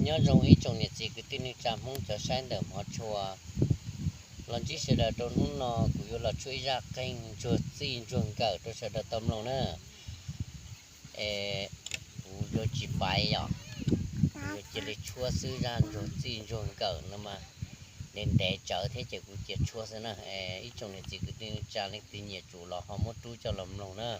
Nyob zoo ib tsoom niam txiv kwv tij neej tsa Hmoob cov saib ntawm hmov tshua. Los ntsib sawv daws rau hnub no kuv yuav los tshuab ib zaj qeej ntsuag txij ntsuag nkawm rau sawv daws tau mloog na. Es kuv yuav tsis paiv yom, kuv yuav cia li tshuab xwb, zaj ntsuag txij ntsuag nkawm no mas ntev ntev tsawv thiab ces kuv cia tshuab xwb na. Ib tsoom niam txiv kwv tij neej tsa leej twg nyiam tsum los ho muab rub coj los mloog na.